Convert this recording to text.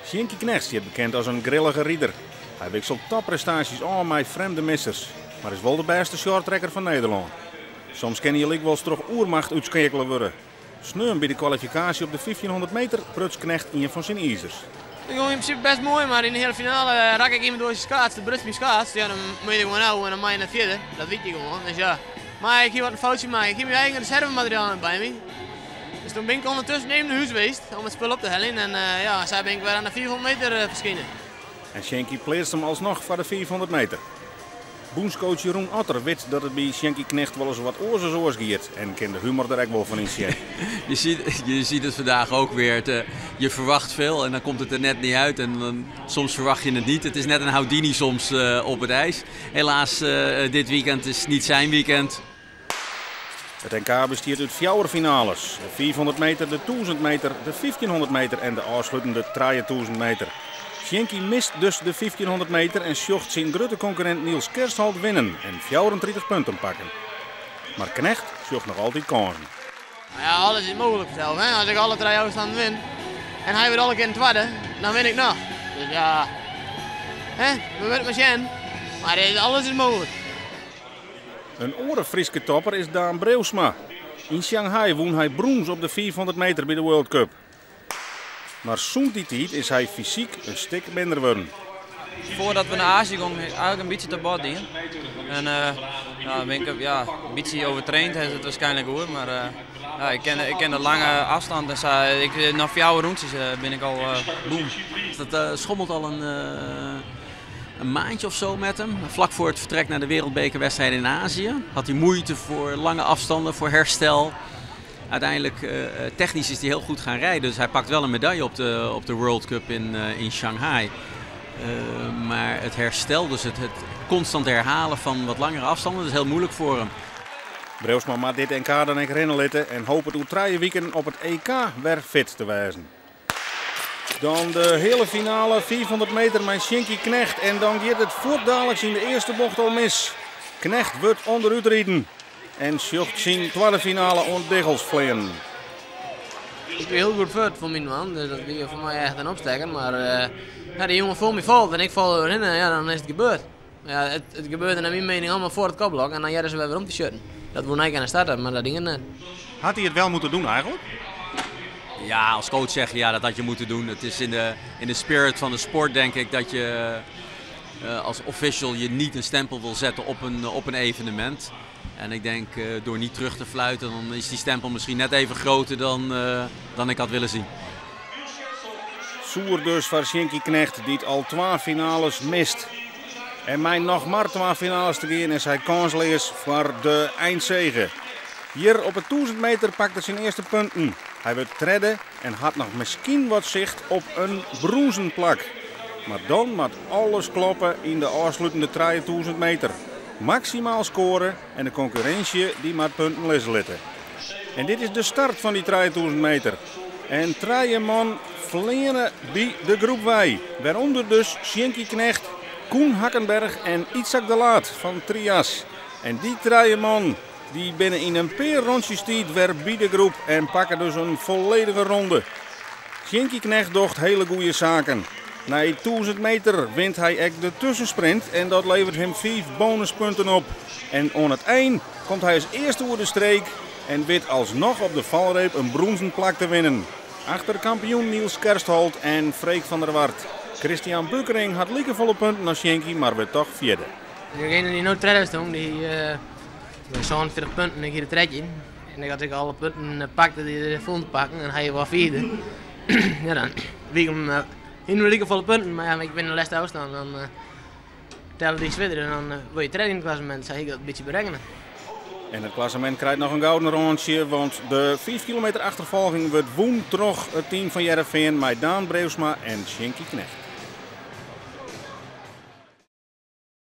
Sjinkie Knegt stiet bekend as in grillige rider. Hy wikselet topprestaasjes ôf mei frjemde missers, mar is wol de bêste shorttracker fan Nederlân. Soms kin hy lykwols troch oermacht útskeakele wurde. Sneon by de kwalifikaasje op de 1500 meter bruts Knegt ien fan syn izers. It gong yn prinsipe bêst moai, mar yn de heale finale rekke ik iemand oars syn skaats. Doe bruts myn skaats. Ja, dan moat je der gewoan ôf en dan mei je net fierder. Dat wit je gewoan. Dus ja. Mar ik hie wat in foutsje makke. Ik hie myn eigen reservemateriaal net by my. Dus toen bin ik ûndertusken even nei hûs west om it spul op te heljen. En ja, sa bin ik wer oan de 500 meter ferskynd. En Sjinkie pleatst him alsnoch foar de 500 meter. Bûnscoach Jeroen Otter wit dat it by Sjinkie Knegt wolris wat oars as oars giet en kin de humor der ek wol fan ynsjen. Je ziet het vandaag ook weer. Je verwacht veel en dan komt het er net niet uit. En dan, soms verwacht je het niet. Het is net een Houdini soms op het ijs. Helaas, dit weekend is niet zijn weekend. It NK bestiet út fjouwer finales. De 500 meter, de 1000 meter, de 1500 meter en de ôfslutende 3000 meter. Sjinkie mist dus de 1500 meter en sjocht syn grutte konkurrint Niels Kerstholt winnen en 34 punten pakken. Mar Knegt sjocht noch altyd kânsen. Nou ja, alles is mooglik fansels. Hè? As ik alle trije ôfstannen win en hy wurdt alle kear in twadde, dan win ik noch. Dus ja, hè? We moatte mar sjen. Mar alles is mooglik. In oare Fryske topper is Daan Breeuwsma. Yn Shanghai wûn hy brûns op de 500 meter by de World Cup. Mar sûnt dy tiid is hy fysyk in stik minder wurden. Foardat we nei Azië gongen, eigentlik in bytsje te bot dien. En ja, dan bin ik, ja, in bytsje overtraind, is it wierskynlik goed. Mar ja, ik ken de lange afstand en sa. Nei fjouwer rûntsjes bin ik al boem. Dat schommelt al een maandje of zo met hem. Vlak voor het vertrek naar de wereldbekerwedstrijd in Azië had hij moeite voor lange afstanden, voor herstel. Uiteindelijk, technisch is hij heel goed gaan rijden. Dus hij pakt wel een medaille op de World Cup in Shanghai. Maar het herstel, dus het constant herhalen van wat langere afstanden, dat is heel moeilijk voor hem. Breeuwsma moat dit NK dan ek rinne litte en hopet oer 3 wiken op it EK wer fit te wêzen. Dan de heale finale, 500 meter mei Sjinkie Knegt. En dan giet it fuortdaliks yn de earste bocht al mis. Knegt wurdt ûnderút riden en sjocht syn twadde finale oan diggels fleanen. Ik wie hiel goed fuort foar myn man, dus dat wie foar my echt in opstekker. Mar ja, dy jonge foar my falt en ik fal derhinne, ja, dan is it gebeurd. Ja, it gebeurde nei myn miening allegear foar it kopblok en dan hearre se wer werom te sjitten. Dat woe ik oan de start, mar dat die net. Had hij het wel moeten doen eigenlijk? Ja, als coach zeg je ja, dat had je moeten doen. Het is in de spirit van de sport, denk ik, dat je als official je niet een stempel wil zetten op een evenement. En ik denk door niet terug te fluiten, dan is die stempel misschien net even groter dan ik had willen zien. Soer dus foar Sjinkie Knegt, dy't al twa finales mist. En mei noch mar twa finales te gean is hy kânsleas foar de einsege. Hjir op de 1000 meter pakt er syn earste punten. Hy wurdt tredde en hat noch miskien wat sicht op in brûnzen plak. Mar dan moat alles kloppe yn de ôfslutende 3000 meter. Maksimaal skoare en de konkurrinsje dy moat punten lizze litte. En dit is de start fan dy 3000 meter. En trije man fleane by de groep wei. Wêrûnder dus Sjinkie Knegt, Koen Hakkenberg en Itzhak de Laat fan Trias. En dy trije man dy binne yn in pear rûntsjes tiid wer by de groep en pakke dus in folledige ronde. Sjinkie Knegt docht hiele goede saken. Nei 1000 meter wint hy ek de tussensprint en dat leveret him 5 bonuspunten op. En oan it ein komt hy as earste oer de streek en wit alsnoch op de falreep in brûnzen plak te winnen. Achter kampioen Niels Kerstholt en Freek van der Wart. Christian Bukering hat likefolle punten as Sjinkie, mar wurdt dochs fjirde. Degene dy't no tredde stie, dy 47 punten, ik hie de 13. En ik had ik alle punten pakte dy't der foelen te pakken en hy wie fjirde. Ja, dan wie ik him yn likefolle punten, mar ja, ik bin de lêste ôfstân, dan telle dy swierder en dan wurde je tredde yn it klassemint. Sa hie ik dat in bytsje berekkene. En it klassemint krijt noch in gouden rântsje, want de 5 kilometer achterfolging wurdt wûn troch it team fan Hearrenfean mei Daan Breeuwsma en Sjinkie Knegt.